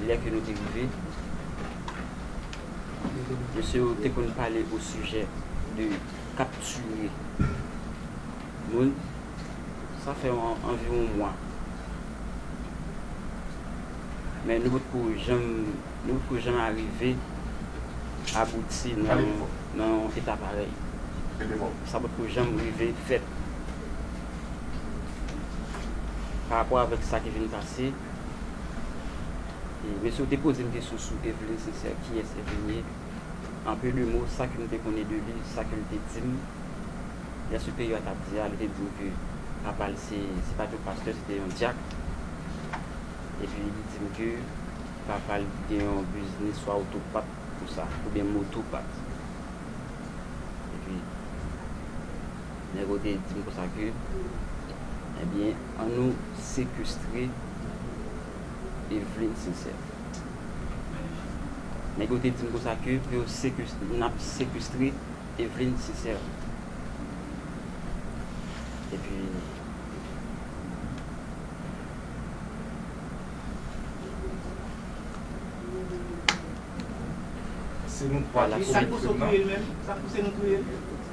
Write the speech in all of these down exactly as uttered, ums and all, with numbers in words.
Lè ke nou te rive, mesye yo te konn pale o sijè de kaptire moun. Sa fè an- anviwon mwa. Men nou potko janm, nou potko janm arive abouti nan, nan yon eta parèy. Sa potko janm rive fèt. Pa rapò avèk sa ki vin pase, e, mesye yo te poze m kesyon sou Evelyn Sincère, kiyès Evelyn ye. An pe de mo, sa ke m te konnen de li, sa ke l te di m, lè siperyè a t ap di a, li te di m ke papa l se, se pa t yon pastè, se te yon dyak. Epi li di m ke papa l gen yon biznis swa otopat pou sa, oubyen motopat. Epi, nèg yo te di m konsa ke, ebyen, ann nou sekestre Evelyn Sincère. Nèg yo te di m konsa ke pou yo sekestre, n ap sekestre Evelyn Sincère. Epi, Se nou twa ki komet krim nan.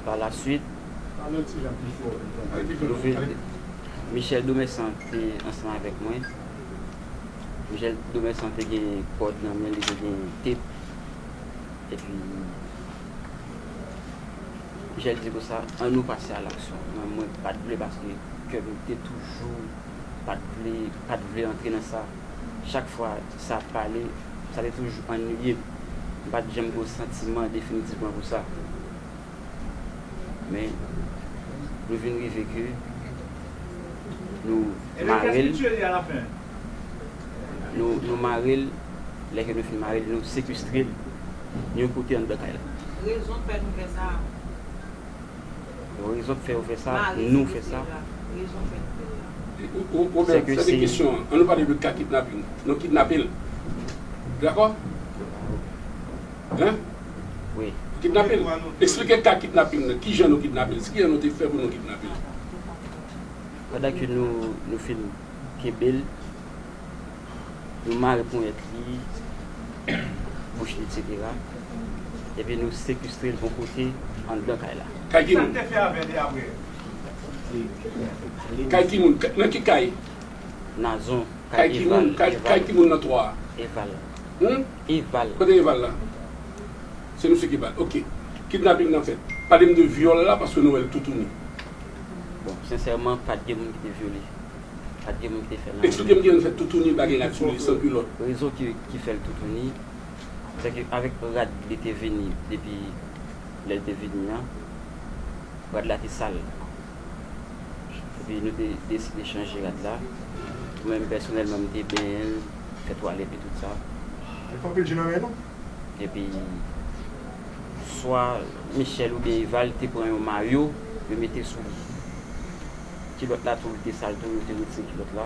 Pa la swit, nou vin, Michel Domersan te ansanm avèk mwen. Michel Domersan te gen kòd nan men li, te gen tep. Epi, Michel di konsa, ann nou pase a laksyon. Mwen, mwen pa t vle paske kè m te toujou pa t vle, pa t vle antre nan sa. Chak fwa sa ap pale, sa te toujou anniye m. M pa t janm gen yon santiman definitivman pou sa. Men, nou vin rive ke nou mare l. Nou, nou mare l, lè ke nou fin mare l, nou sekestre l yon kote anndan kay la. Rezon k fè nou fè sa. Rezon k fè yo fè sa, nou fè sa. Ou, ou, ou menm, sa se kesyon an. Ann nou pale de ka kidnaping. Nou kidnape l. Dakò? Hein? Wi. Kidnape l. Eksplike ka kidnaping nan. Kijan nou kidnape l? Kijan nou te fè pou nou kidnape l? Pandan ke nou, nou fin kenbe l, nou mare ponyèt li, bouch li, etsetera. Epi nou sekestre l yon kote anndan kay la. Kay ki moun? Kay ki moun? Nan ki kay? Nazon, kay Eval. Kay ki moun nan twa a? Eval. Hmm? Eval. Kote Eval la? Se misye ki ba l. Ok. Kidnaping nan fèt. Pale m de vyòl la paske nou wè l toutouni. Bon, sensèman, pa t gen moun ki te vyole. Pa t gen moun ki te fè l anyen. Eksplike m kijan l fèt toutouni, pa gen rad sou li, san kilòt. Rezon ki, ki fè l toutouni, se ke avèk rad li te vini depi lè l te vini an, rad la te sal. Epi nou te deside chanje rad la. Mwen menm pèsonèlman, m te benyen l, fè twalèt li, tout sa. Li fè anpil ji nan men nou. Epi, swa Michel oubyen Eval te pran yon mayo, yo mete sou li. Kilòt la tou, li te sal tou, yo te retire kilòt la.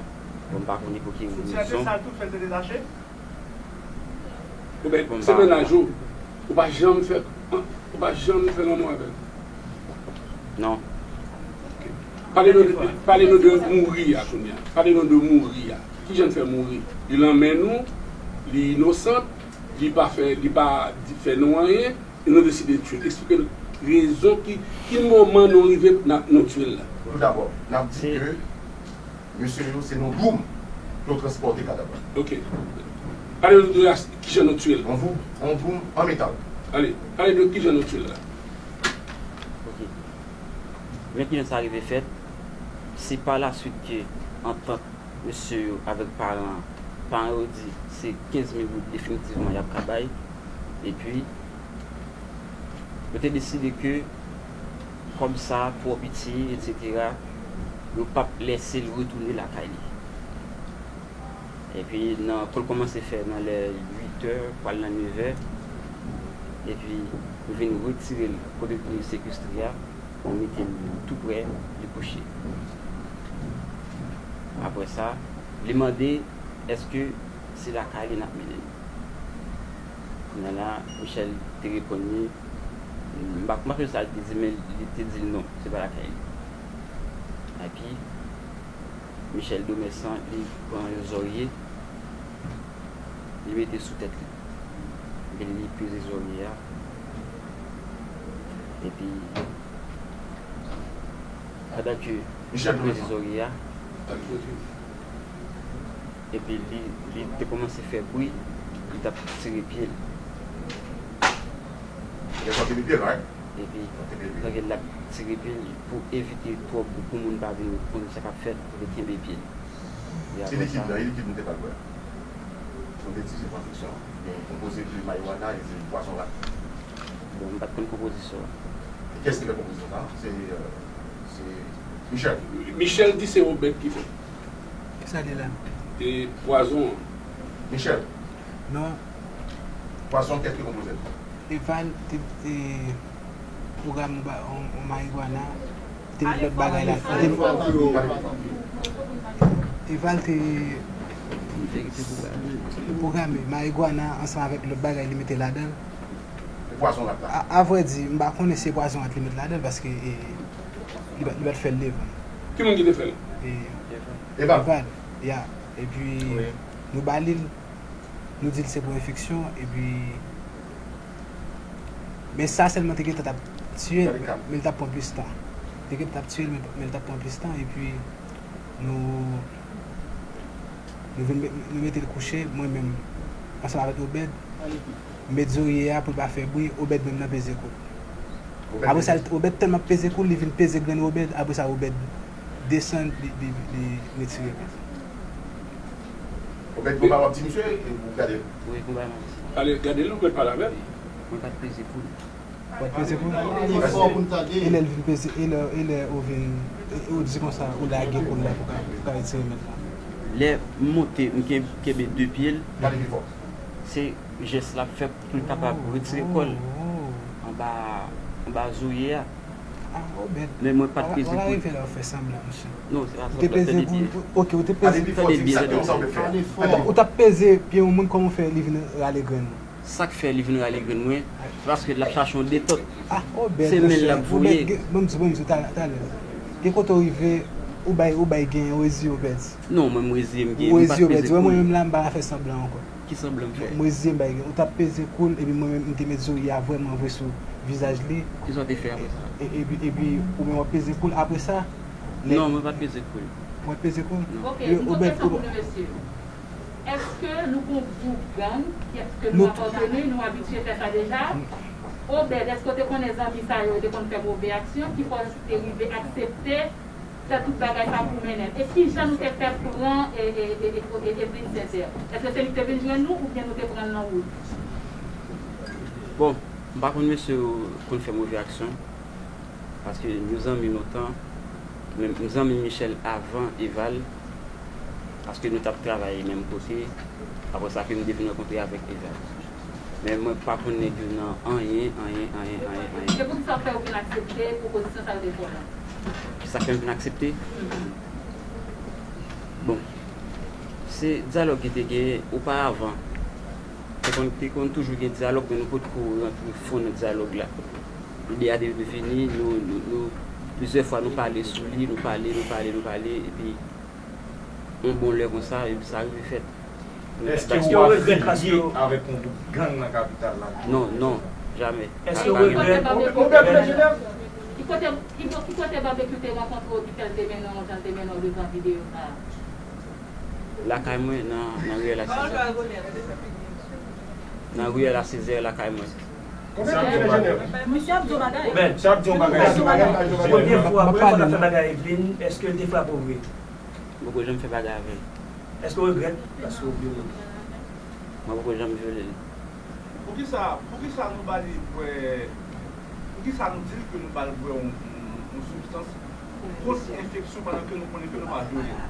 Bon, m pa konnen pou ki rezon. Soutyen te sal tou, fè l te detache? Oubyen, se mennaj ou, ou pa janm fè, ou pa janm fè lanmou avè l? Non. Pale nou de, pale nou de mouri a kounye a. Pale nou de mouri a. Kijan l fè mouri? Li lanmen nou, li inosan, li pa fè, li pa di, fè nou anyen, e nou deside tye l. Eksplike nou rezon ki, ki moman nou rive n ap, nou tye l la. Toudabò, n ap di ke mesye yo se nan Groom pou yo transpòte kadav la. Ok. Pale nou de kijan nou tye l. An Groom, an Groom, an metal. Ale, pale nou kijan nou tye l la. Ok. Men kijan sa rive fèt, se pa la swit ke antant mesye yo avèk paran an, paran yo di se kenz mil goud definitivman y ap ka bay. Epi, yo te deside ke kòb sa twò piti, etsetera, yo p ap lèse l retounen lakay li. Epi, nan, pou l kòmanse fè nan lè uit è, pral nan nèf è. Epi, nou vin retire l kote l te sekestre a, nou mete l tou prè, li kouche. Apre sa, li mande èske se lakay li n ap mennen l. Kounye a la, Michel te reponn li, m pa, m pa sonje sa l te di, men li te di l non, se pa lakay li. Epi, Michel Domersan, li pran yon zòrye, Li mete sou tèt li. Epi li peze zòrye a. Epi, pandan ke li peze zòrye a, epi li, li te kòmanse fè bri, li t ap tire pye l. Epi, pandan l ap tire pye l, pou evite twòp, pou moun pa vin konn sa k ap fèt, li kenbe pye l. E apre sa, e likid nou te ba l bwè. Nou te di se pran fiksyon. Gen konpoze de marijuana e de pwazon rat. Bon, m pa t konn konpozisyon an. Kiyès ki fè konpozisyon sa? Se, se Michel. Michel di se Obed ki fè. Kisa li la? E pwazon an. Michel. Non. Pwazon, kiyès ki konpoze l? Eval te, te pwograme yon ba- yon yon marijuana, te met lòt bagay la. Te, Eval te pwograme marijuana ansanm avèk lòt bagay li mete ladan l. E pwazon rat la? A, a vrè di, m pa konnen si se pwazon rat li met ladan l paske e, li pa, li pa t fè l devan. Ki moun ki te fè l? E, Eval. Eval, ya. Epi nou ba li l, nou di l se pou enfeksyon, epi men sa sèlman te gentan t ap tiye l, men l t ap pran plis tan. Te gentan t ap tiye l, men l t ap pran plis tan, epi nou, nou vin met- nou mete l kouche, mwen menm, ansanm avèk Obed, m met zòrye a pou l pa fè bri, Obed menm nan peze kou l. Apre sa, Obed tèlman ap peze kou l, li vin peze grenn Obed, apre sa, Obed desann, li, li, li retire pye l. Obed, konba w ap di misye, e ou gade l. Wi, konba m ap di. Ale, gade l, Obed pale avè l. Mwen pa t peze kou l. Ou pa t peze kou l? Li fò pou n tande. E lè l vin peze, e lè, e lè ou vin, e ou di konsa, ou lage kou l la pou ka, pou ka retire mèt la. Lè m monte, m ken- kenbe de pye l, Gade pi fò. se jès l ap fè pou l kapab retire kò l anba, anba zòrye a. Ah, Obed. Men mwen pa t peze kou l. Rive la ou fè sanblan, mesye. Non, se pa Ou te sanblan, peze tande kou byen. l, ok, ou te peze. Gade pi fò, di sa, sa w vle fè. Gade fò. Ou t ap peze pye yon moun, kòman w fè li vin rale grenn ou? Sa k fè li vin rale grenn mwen, se paske l ap chache yon detant. Ah, Obed, Se men l l ap voye. Obed, bon, m di, bon, m di, talè, talè. Gen kote w rive, ou bay, ou bay gen, ou reziye, Obed. Non, mwen m reziye m gen, m pa t peze kou l. Mwen menm la, m pa ka fè sanblan ankò. Ki sanblan m fè? Mwen reziye m bay gen. Ou t ap peze kou l, epi mwen menm, m te met zòrye a vrèman vre sou vizaj li. Kisa w te fè apre sa? E, epi, epi, ou menm w ap peze kou l apre sa? Non, mwen pa t peze kou l. Ou pa t peze kou l? Non. Ok, yon kesyon pou nou, mesye. Èske nou gon gwoup gang, èske nou apateni, nou abitye fè sa deja? Obed, èske w te konnen zanmi sa yo te konn fè move aksyon ki fè w te rive aksepte fè tout bagay sa pou mennen l? E kijan nou te fè pran e, e, e, e, e, Edwin Sincère? Èske se li ki te vin jwenn nou oubyen nou te pran l nan wout? Bon, m pa konn mesye yo konn fè move aksyon. Paske nou zanmi lontan. Men m zanmi Michel avan Eval. Paske nou t ap travay menm kote. Apre sa ke m te vin rankontre avèk Eval. Men mwen pa konn nèg yo nan anyen, anyen, anyen, anyen, anyen. Se poukisa w fè w vin aksepte pwopozisyon sa yo te fè w la? Kisa k fè m vin aksepte? Bon, se dyalòg ki te genyen oparavan. Te konn, te konn toujou gen dyalòg, men nou potko rantre fon nan dyalòg la. Lide a te vini, nou, nou, nou, plizyè fwa nou pale sou li, nou pale, nou pale, nou pale, epi yon bon lè konsa, epi sa rive fèt. Èske w ap fini avèk yon gwoup gang nan kapital la? Non, non, jamè. Èske w regrèt? Ki kote, ki, ki kote Babekyou te rankontre w ki fè l te mennen w jan l te mennen w devan videyo sa a? Lakay mwen nan, nan riyèl a Sezè. Nan riyèl a Sezè, lakay mwen. Misye ap di yon bagay. Misye ap di yon bagay. Premye fwa, premye fwa w ta fè bagay Edwin, èske l te frape w vre? M poko janm fè bagay avè l. Èske w regrèt? Paske w vyole l. Mwen poko janm vyole l. Poukisa, poukisa nou ba li bwè, poukisa nou di l ke nou ba l bwè yon, yon, yon sibstans pou kont enfeksyon pandan ke nou konnen ke nou pa vyole l?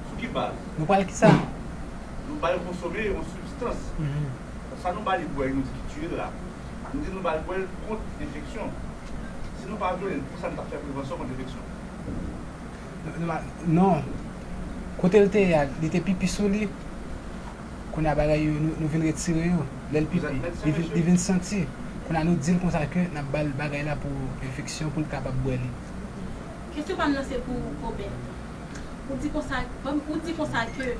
Sou ki baz? Nou pral kisa? Nou ba l konsome yon sibstans. Sa nou ba li bwè, nou di ki tiye l la. Nou di nou ba l bwè l kont enfeksyon. Si nou pa vyole l, poukisa nou t ap fè prevansyon kont enfeksyon? Non. Kote l te ye a, li te pipi sou li. Kounye a bagay yo, nou, nou vin retire yo. Lè l pipi, li vin, li vin santi. Kounye a nou di l konsa ke n ap ba l bagay la pou enfeksyon, pou l kapab bwè li. Kesyon pa m nan se pou Obed. Ou di konsa, ou di konsa ke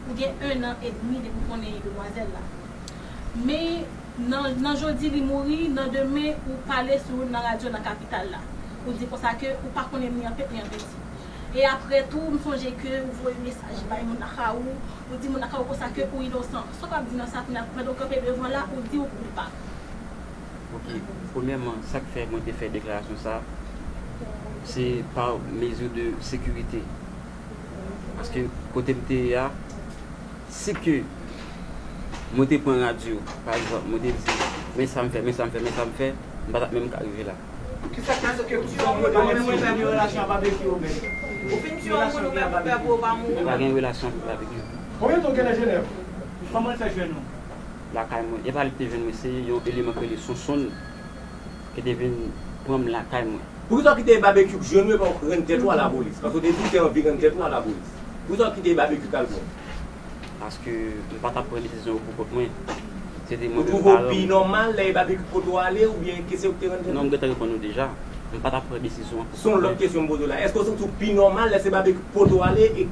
Ou gen en an edmi depi w konnen demwazèl la. Men nan, nan jodi li mouri, nan demen ou pale sou nan radyo nan kapital la. Ou di konsa ke ou pa konnen ni an pet ni an peti. E apre tou, m sonje ke ou voye mesaj bay moun lakay ou, ou di moun lakay ou konsa ke ou inosan. Sa w ap di nan sa kounye a, pandan w kanpe devan la, ou di ou koupab. Ok, premyèman, sa k fè mwen te fè deklarasyon sa, se pa mezi de sekirite. Paske kote m te ye a, si ke mwen te pran radyo, pa egzanp, mwen te di, men sa m fè, men sa m fè, men sa m fè, m pa t ap menm ka rive la. Kisa k fè ke ou pa menm rete nan relasyon ak Babekyou, Obed? Ou fin tiye yon moun ou menm ou pè pou ou pa mouri. M pa gen relasyon avèk Babekyou. Konbyen tan w gen nan Jenèv? Kòman l fè jwenn ou? Lakay mwen. E pa li ki te jwenn mwen, se yon eleman ki rele Sonsonn ki te vin pran m lakay mwen. Poukisa w kite Babekyou k jwenn ou epi w rann tèt ou a lapolis? Paske w te di w te anvi rann tèt ou a lapolis. Poukisa w kite Babekyou k al pran w? Paske m pa t ap pran desizyon yo pou kont mwen. Se te mwen menm paran m. Ou twouve w pi nòmal lè e Babekyou k pote w ale oubyen ke se ou k te rann tèt ou? Non, m gentan reponn ou deja. M pa t ap pran desizyon an pou kont mwen. Se yon lòt kesyon m poze w la. Èske w santi w pi nòmal lè se Babekyou k pote w ale e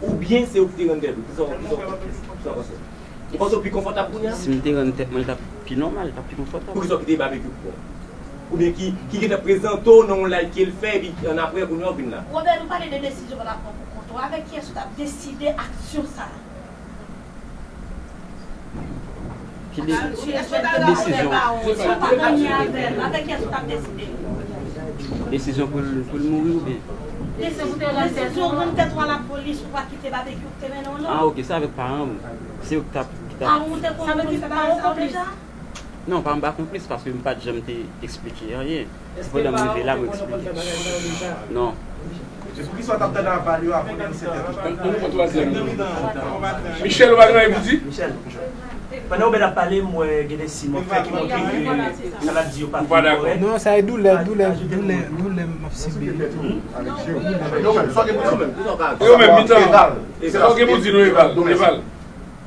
oubyen se ou ki te rann tèt ou? Kisa w, kisa w, kisa w panse? Ou panse w pi konfòtab kounye a? Si m te rann tèt mwen, li t ap pi nòmal, li t ap pi konfòtab. Poukisa w kite Babekyou k pran w? Oubyen ki, ki gentan prezante w nan yon live ke l fè, epi annapre, kounye a w vin la? Robert, nou pale de desizyon w t ap pran pou kont ou. Avèk kiyès ou t ap deside aksyon sa a? Ki de, ki desizyon? Avèk kiyès ou t ap deside? Desizyon pou l, pou l mouri oubyen? Desizyon pou te rann tèt ou. Desizyon rann tèt ou a lapolis pou w pa kite Babekyou k te mennen w non. Ah, ok, se avèk paran m. Se yo ki t ap, ki t ap. Paran w te konn bagay sa yo deja? Non, paran m pa konplis paske m pa t janm te eksplike anyen. Se pandan m rive la mwen eksplike. Non. E poukisa w t ap tande aval yo avan de disèt è? Ann, ann nou pran twazyèm nan. Michel, ou pa gen anyen pou di? Michel, pandan Obed ap pale, m wè gen de siy m wè fè ki montre ke sa l ap di yo pa fin kòrèk. Non, sa e doulè, doulè, doulè, doulè m ap sibi. Yo menm, mitan. Sa w gen pou di nou, Eval? Eval.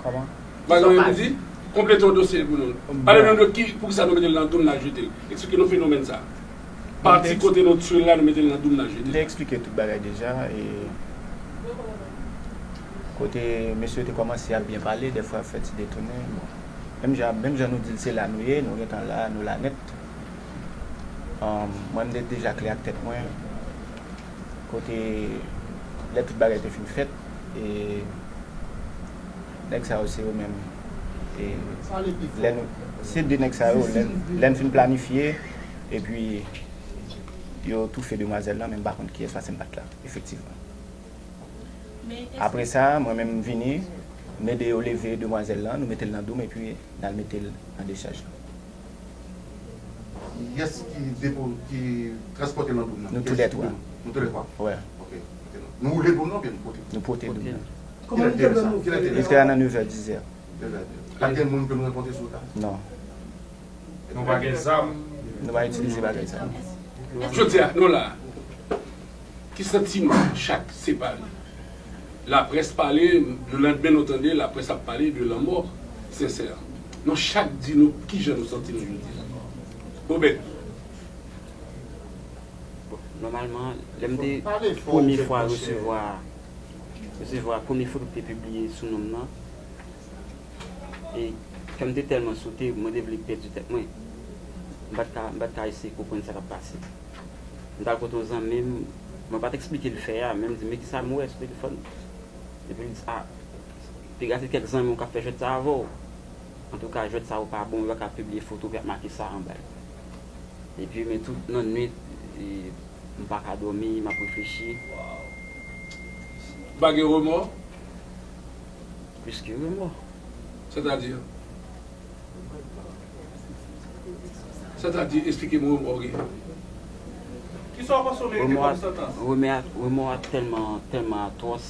Kòman? Bagay mwen di, konplete yon dosye pou nou. Pale nou de ki, poukisa nou mete l nan doum n al jete l. Eksplike nou fenomèn sa. Pati kote nou tiye l la, nou mete l nan doum n al jete l. M te eksplike tout bagay deja. E kote mesye yo te kòmanse ap byen pale, dèfwa yo fè ti detounen. Bon. Menm jan, menm jan nou di l se la nou ye, nou gentan la, nou la nèt. Mwen, m te deja klè ak tèt mwen. Kote lè tout bagay te fin fèt, e nèg sa yo se yo menm. E lè nou, se de nèg sa yo, lè, lè n fin planifye, epi yo toufe demwazèl lan, men m pa konn kiyès, paske m pa t la, efektivman. Apre sa, mwen menm m vini, m ede yo leve demwazèl lan, nou mete l nan doum, epi n al mete l nan dechaj lan. Kiyès ki depo, ki transpòte l nan doum nan? Nou toulètwa. Nou toulètwa? Wi. Ok. Nou woule doum nan oubyen nou pote? Nou pote doum nan. Kilè te ye sa? Kilè te ye sa? Li te a nan nevè, dizè. Nevè, dizè. Pa t gen moun ke nou rankontre sou wout la? Non. Nou pa gen zam. Nou pa itilize bagay sa. Jodi a, nou la. Ki santiman chak separe? Laprès pale, le landmen nou tande laprès ap pale de lanmò Sensè. Nou chak di nou kijan nou santi nou jodi a. Obed. Bon, nòmalman, lè m te premye fwa resevwa, resevwa premye foto ki te pibliye sou non m nan, e kè m te tèlman sote, mwen te vle pèdi tèt mwen. M pa t ka, m pa t ka eseye konprann sa k ap pase. M t al kote yon zanmi m, mwen pa t eksplike l fè a, men m di, men kisa m wè sou telefòn? Epi l di, a, piga se kèk zanmi w k ap fè jwèt sa avè w. Antouka, jwèt sa yo pa bon, yo pa ka pibliye foto pou y ap make sa anba l. Epi, men tout nan nwit, e, m pa ka dòmi, m ap reflechi. Ou pa gen remò? Plis ke remò. Sètadi? Sètadi, esplike m remò w gen. Kisa w panse w merite kòm santans? Remò a, remò a tèlman, tèlman atwòs.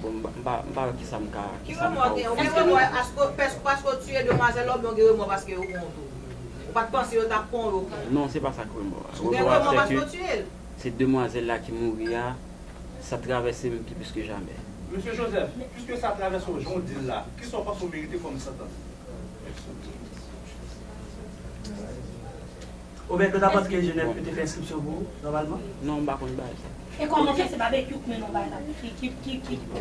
Bon, m pa, m pa, m pa wè kisa m ka, kisa m ka ofri. Ki remò w gen? Ou gen remò paske, paske w tiye demwazèl la oubyen w gen remò paske yo pran w tou? Ou pa t panse yo t ap pran w, yo pran w? Non, se pa sa k remò a. Ou gen remò paske w tiye l? Se demwazèl la ki mouri a, sa travèse m pi plis ke jamè. Mesye Joseph, piske sa travèse w jan w di l la, kisa w panse w merite kòm santans? Obed, nou t ap antre Jenèf, yo te fè enskripsyon pou ou, nòmalman? Non, m pa konn bagay sa. E kòman fè se Babekyou k mennen yon bagay la, ki, ki, ki, ki, ki,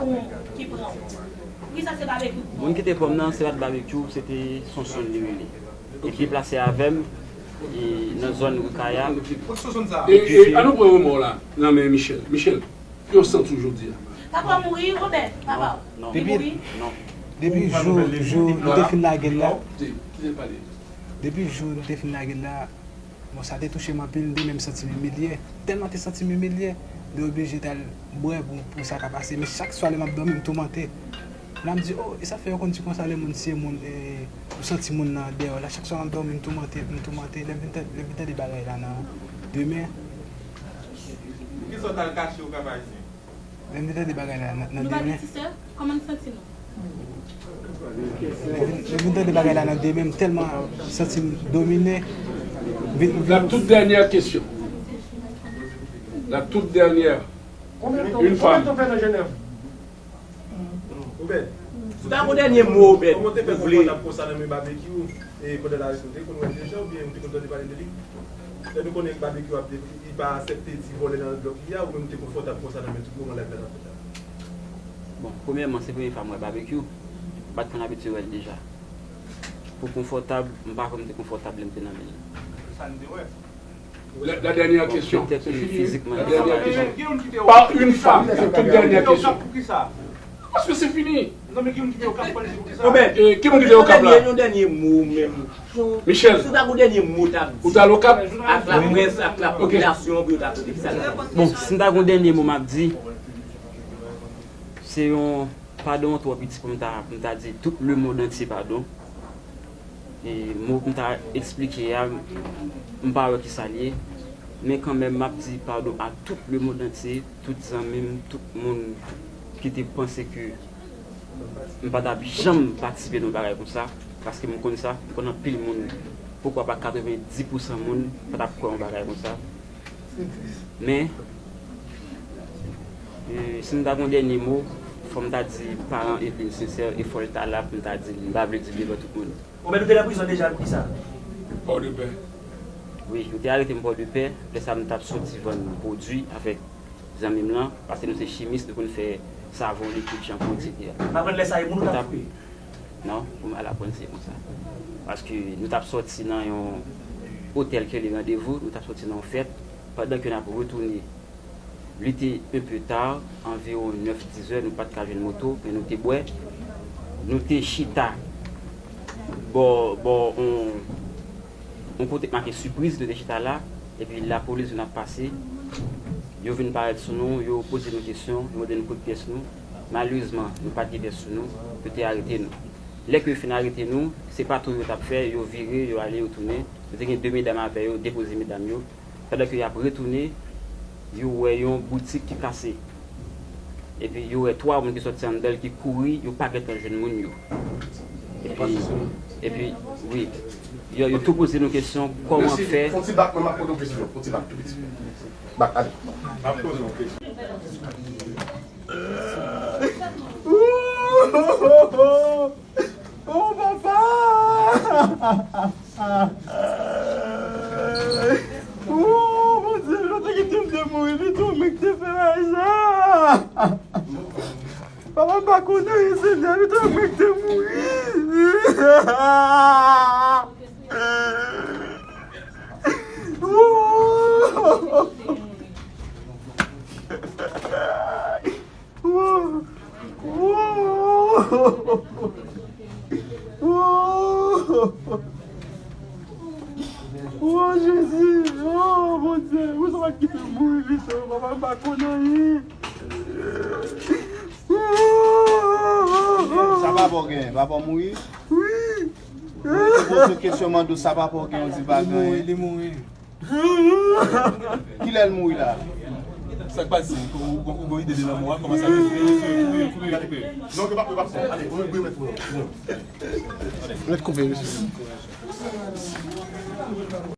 ki pran ou? Poukisa se Babekyou k pran ou? Moun ki te pran m nan, se pa t Babekyou, se te Sonson li rele. Li deplase avè m, e, nan zòn Rikaya. E, e, an nou pran remò la nan men Michel. Michel, ki w santi w jodi a? Papa w mouri, Obed, papa w. Non, non. Li mouri? Non. Depi jou, jou nou te fin lage l la. Depi jou nou te fin lage l la, bon, sa te touche m anpil, m te menm santi m imilye. Tèlman te santi m imilye, m te oblije t al bwè pou, pou sa ka pase. Men chak swa lè m ap dòmi, m toumante. La m di, oh, e sa fè yo konn di konsa lè moun siye moun, e, ou santi moun nan dèyè w la. Chak swa m ap dòmi, m toumante, m toumante. Lè m vin tande, lè m vin tande bagay la nan demen. Poukisa w t al kache w Kap Ayisyen? Lè m vin tande bagay la nan, nan demen. Nou pa gen ti sè? Kòman n santi nou? Lè m vin, lè m vin tande bagay la nan demen, m tèlman santi m domine. Vin, vin. La toute dernière question. La toute dernière. Une femme. Obed, si w ta gon dènye mo, Obed, kòman w te fè konfòtab konsa nan men Babekyou, e, pandan l arete w? Ou te konn wè l deja oubyen ou te konn tande pale de li? Lè nou konnen Babekyou ap, li pa aksepte ti vòlè nan blòk li a, ou menm ou te konfòtab konsa nan men tout moun nan live la n ap fè la? Bon, premyèman, se premye fwa m wè Babekyou. M pa t konn abitye wè l deja. Pou konfòtab, m pa kwè m te konfòtab lè m te nan men l. Sa n te wè. La, la dernière question. C'est fini. La dernière question. Par une femme, la toute dernière question. Paske se fini. Obed, ki moun ki te Okap la? Yon dènye mo menm. Michel, si w ta gon dènye mo w t ap di, ou t al Okap? Ak laprès, ak lapopilasyon pou yo ta tande ki sa l ap di. Bon, si m ta gon dènye mo m ap di, se yon padon twò piti pou m ta, pou m ta di tout lemonn antye padon. E mo pou m ta eksplike a, m pa wè ki sa l ye. Men kanmenm, m ap di padon a tout lemonn antye, tout zanmi m, tout moun ki te panse ke m pa t ap janm patisipe nan yon bagay konsa, paske m konn sa, m konn anpil moun, poukwa pa katrevenndis pousan moun pa t ap kwè yon bagay konsa. Men, e, si m ta gon dènye mo, fò m ta di paran Edlin sensè, e fò l ta la pou m ta di l, m pa vle di l devan tout moun. Obed, ou te nan prizon deja, poukisa? Pòdepè. Wi, yo te arete m Pòdepè, lè sa a m t ap soti vann pwodui avèk zanmi m lan, paske nou se chimis, nou konn fè savon, likid, chanpou, etsetera. M aprann lè sa a e moun ou t ap koupe? Non, pou m al aprann se konsa. Paske nou t ap sòti nan yon otèl ki rele Randevou, nou t ap sòti nan yon fèt, pandan ke n ap retounen, li te un peu tard, anviwon nèf, dis zè, nou pa t ka jwenn moto, men nou te bwè. Nou te chita bò, bò, on, on kote k make Sipriz, nou te chita la, epi lapolis vin ap pase. Yo vin parèt sou nou, yo poze nou kesyon, yo mande n kote pyès nou. Malerezman, nou pa t gen pyès sou nou, yo te arete nou. Lè ke yo fin arete nou, se patwouy yo t ap fè, yo vire, yo ale, yo tounen. Yo te gen de medam avè yo, depoze medam yo. Pandan ke y ap retounen, yo wè yon boutik ki kase. Epi yo wè twa moun ki sòti anndan l ki kouri, yo pa gentan jwenn moun yo. Epi, epi, wi. Yo, yo tou poze nou kesyon, kòman fè. Fon ti bak, mwen m ap poze w kesyon. Fon ti bak, tou piti. Bak, ale. M ap poze w kesyon. Oh, papa! Oh, Bondye, yo te kite m te mouri pito, men ki te fè bagay sa. Papa, m pa konnen anyen, Senyè, pito, men ki te mouri. Oh! Wo! Wo! Wo! Wo, Jezi! Oh, Bondye! Ou sa pa kite m mouri pito, papa, m pa konn anyen. Sa papa w genyen? Papa w mouri? Wi! Mwen te poze w kesyon, mande w sa papa w genyen, w di pa genyen. Li mouri, li mouri. Kilè l mouri la? Sa k pase? Ou, ou, ou gon ide de lanmò a? Kòman sa fè? Kouri, kouri, kouri. Non, yo pa, yo pa fè. Ale, kouri, kouri, mèt kouri. Mèt koupe, mesye.